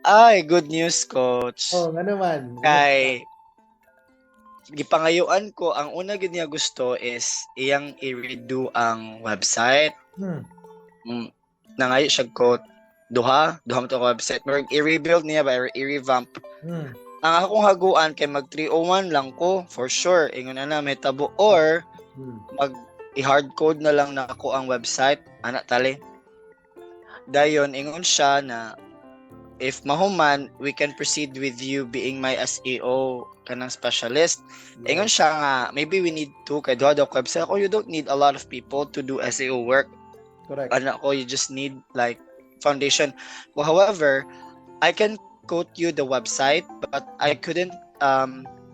Ay, good news, Coach. Oh, nga naman. Kay gipangayuan ko, ang una gid niya gusto is iyang i-redo ang website. Nangayo siya quote duha, duha mo to ka website. Murag i-rebuild niya ba, i-revamp. Ang akong haguan kay mag 301 lang ko for sure. Ingon ana may tabo or mag i-hard code na lang nako ang website ana tali. Dayon ingon siya na if mahuman, we can proceed with you being my SEO kanang specialist. Ingon siya nga maybe we need to kay duha daw ka website ako. You don't need a lot of people to do SEO work. Correct. Ano ko, you just need like foundation. Well, however, I can quote you the website, but I couldn't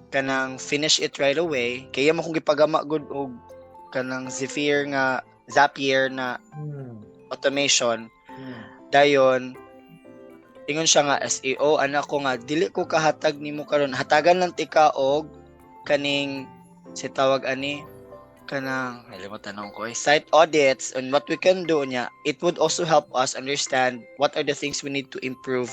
kanang finish it right away kaya mo kung gipagama gud og kanang Zephyr nga Zapier na automation. Dayon ingon siya nga SEO ana ko nga dili ko kahatag nimo karon, hatagan lang tika og kaning si tawag ani kanang nalimutan ko eh, site audits and what we can do niya. It would also help us understand what are the things we need to improve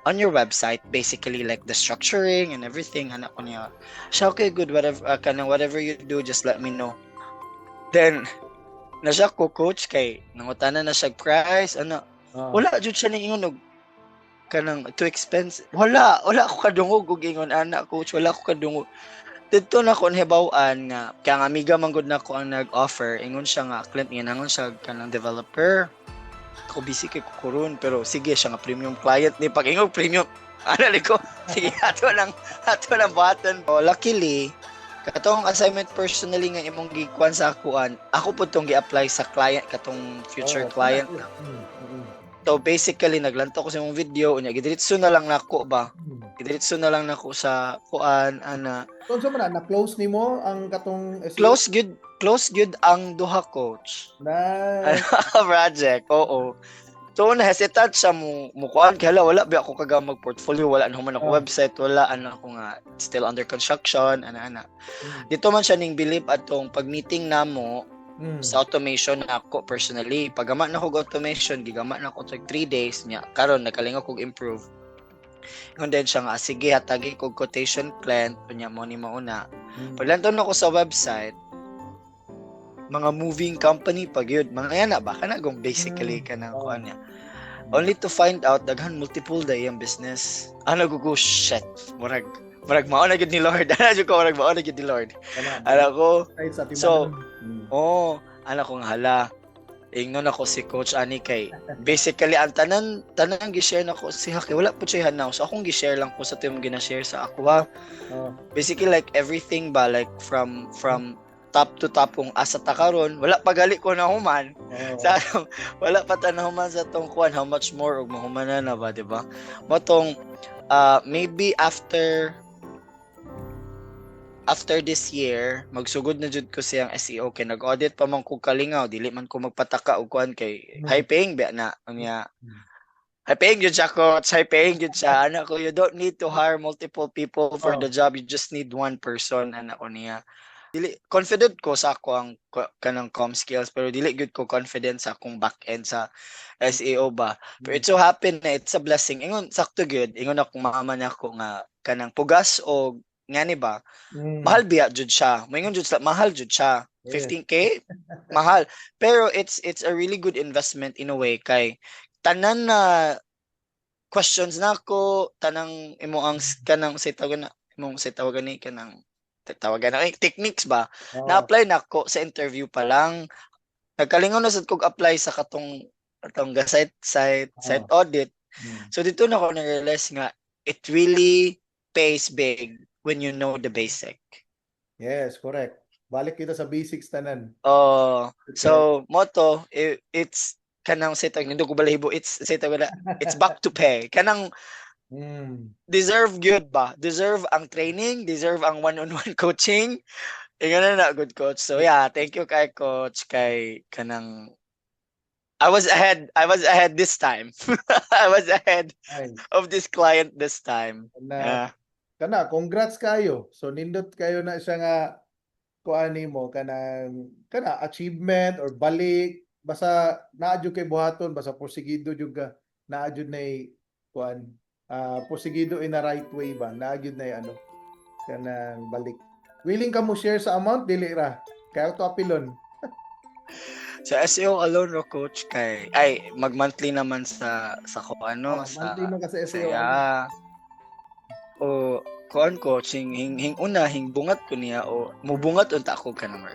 on your website, basically like the structuring and everything ana ko niya. Siya, "Okay, good, whatever, kanang whatever you do, just let me know." Then na siya ko, Coach, kay nangutana na siya price ana. Wala jud siya ning ingon og kanang too expensive. Wala, wala ako kadungog og ingon ana, Coach, wala ako kadungog. Didto na ko nahibaw-an nga kaya ang amiga man gud nako ang nag-offer. Ingon siya nga, "Clint," ingon siya kanang developer. Ako, busy kay ko karon, pero sige. Siya nga premium client ni pag ingog premium ana li ko, sige, ato lang button. Oh, luckily katong assignment personally nga imong gikuan sa akuan, ako pud tong gi-apply sa client, katong future client. So basically naglantaw ko sa imong video unya gidiretso na lang nako ba. Gidiretso na lang nako sa kuan ana. So unsa man na na-close nimo ang katong SEO? Close good, close good ang duha, Coach. Nice. Project, oo. So na hesitant siya mo kuan kay hala, wala ba ako kaga mag portfolio, wala na human ako website, wala ano ako nga still under construction ana ana. Dito man siya ning believe atong pag meeting namo sa automation na ako personally. Pagama na ko og automation, gigama na ko like 3 days niya. Karon nakalingaw kog improve. Ingon din siya nga, "Sige, hatagi kog quotation, client," unya mo ni mauna. Paglantaw na ko sa website, mga moving company pag yun, mga yan na ba kana kung basically kanang kuan niya. Only to find out daghan multiple day ang business. Ano ko, shit. Murag mao na gyud ni Lord. Ano jud ko, murag mao na gyud ni Lord. Kana. Ano ko, Kahit sa So, timan. Oh, ano ko nga hala. Ingnon ako si Coach ani kay basically ang tanan tanan gi-share nako si Haki, wala po siya hanaw. So akong gi-share lang ko sa tiyong gina-share sa ako ha. Basically like everything ba, like from top to top kung asa ta karon, wala pa gali ko na human sa wala pa ta nahuman sa tong kuan, how much more og mahuman na na ba, di ba? Mo tong maybe after this year magsugod na jud ko siyang SEO kay nag-audit pa man ko kalingaw, dili man ko magpataka og kuan kay high paying ba na unya. High paying jud siya, Coach, high paying jud siya. Ana ko, "You don't need to hire multiple people for the job, you just need one person," ana ko niya. Dili confident ko sa ako ang kanang com skills, pero dili gyud ko confident sa akong back end sa SEO ba. Pero it so happen na it's a blessing. Ingon sakto gyud, ingon akong mama nako nga kanang pugas o ngani ba, mahal biya jud siya. Moingon jud sila, mahal jud siya. 15K mahal, pero it's a really good investment in a way kay tanan na questions nako, tanang imo ang kanang say tawag na imong say tawagan ni kanang tawagan na eh, techniques ba, na-apply nako sa interview pa lang. Nagkalingaw na sad kog apply sa katong katong ga site audit. So dito na ko na-realize nga it really pays big when you know the basic. Yes, correct. Balik kita sa basics tanan. Oh, so moto it's kanang say tawag nindot ko balahibo, it's say tawag na it's back to pay kanang deserve gyud ba, deserve ang training, deserve ang one-on-one coaching. Ingon na na good, Coach. So yeah, thank you kay Coach kay kanang I was ahead this time. I was ahead Nice. Of this client this time. Na Yeah. kana, congrats kayo. So nindot kayo na siya nga kuan nimo kanang kana achievement or balik, basta naa jud kay buhaton, basta porsigido jud ka, naa jud nay kuan. Posigido in a right way ba? Naa gyud na ano kanang balik. Willing ka mo share sa amount, dili ra? Kaya to apilon. Sa SEO alone ro, coach, kay ay mag monthly naman sa ko ano Oh, sa monthly man ka sa SEO. Kaya o kuan ko hing, hing, hing una hing bungat ko niya o mubungat unta ako kanang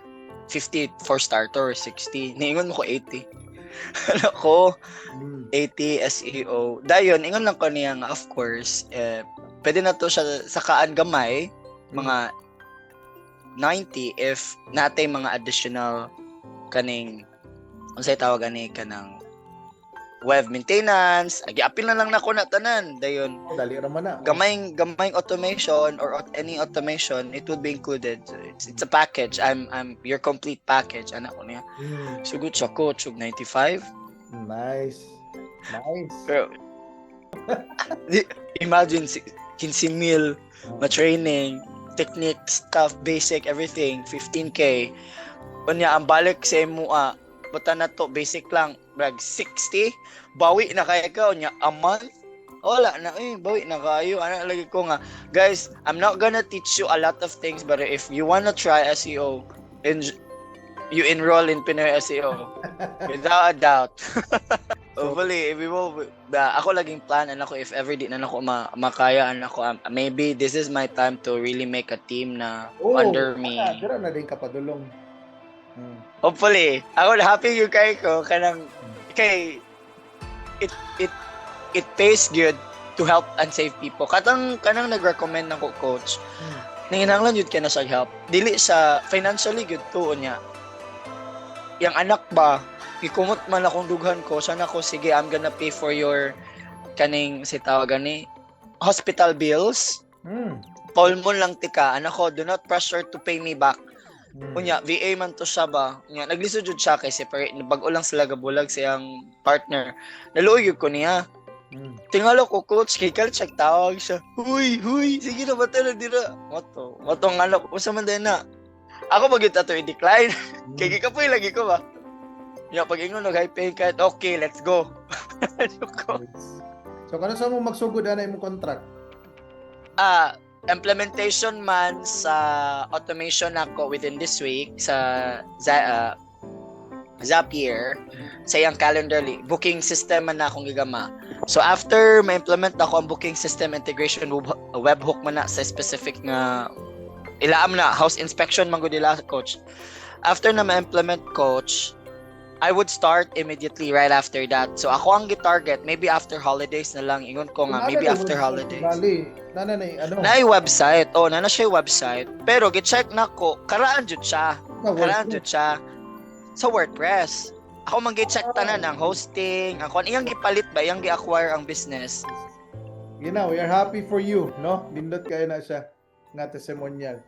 50 for starter, 60, niingon mo ko 80, ano ko. 80 SEO dayon ingon lang ko niya nga of course eh, pwede na to siya sakaan gamay, mga 90 if natay mga additional kaning unsay tawag ani, kanang web maintenance, agi apil na lang nako na tanan dayon. Oh, dali ra man na. Gamayng gamayng automation or any automation, it would be included. It's a package. I'm your complete package, anak ko niya. Sugod siya, coach, og 95. Nice. Nice. Pero imagine 15 mil ma-training, technique, stuff, basic, everything, 15K. Unya, ang balik sa imo, bata na to, basic lang, brag 60, bawi na kaya ka, unya, a month, wala na eh, bawi na kayo. Ano lagi ko nga, guys, I'm not gonna teach you a lot of things, but if you wanna try SEO, you enroll in Pinoy SEO. Without a doubt. Hopefully, we will, ako laging plan, and ako, if ever di na nako makaya, ano ako, maybe this is my time to really make a team na Oh, under me. Ah, dira na din kapadulong. Hopefully. Ako happy yung kay ko kanang kay it pays good to help and save people. Katang kanang nag-recommend nako, coach. Nanginahanglan yun ka na siya help. Dili sa financially good to niya. Yang anak ba, gikumot man akong dughan ko, sana ko sige, I'm gonna pay for your kaning si tawag gani hospital bills. Call mo lang tika, anak ko, do not pressure to pay me back. Unya, VA man to siya ba? Unya, naglisod jud siya kay separate, bag-o lang sila gabulag sa iyang partner. Naluoy gyud ko niya. Tingalo ko, coach, kay kalit siya tawag siya. "Huy, huy, sige na ba na dira?" Mato, mato ang anak ko sa man din na. Ako ba gyud ato i-decline? Kay gikapoy lagi ko ba? Unya, pag ingon og high paying kahit, okay, let's go. Ano ko? Nice. So kano sa mo magsugod ana imong contract? Ah, implementation man sa automation nako within this week sa Zapier sa iyang Calendly booking system man na akong gigama. So after ma-implement ako ang booking system integration, webhook man na sa specific nga ilaam na house inspection man gud nila, coach. After na ma-implement, coach, I would start immediately right after that. So ako ang gi-target maybe after holidays na lang, ingon ko nga maybe after holidays. Bali, nana na ano? Na website. Oh, na na siya website. Pero gi-check na ko, karaan jud siya. Na Karaan WordPress. Jud siya sa WordPress. Ako man gi-check tanan ang hosting, ang kon iyang gipalit ba, iyang gi-acquire ang business. We are happy for you, no? Nindot kayo na siya nga testimonial.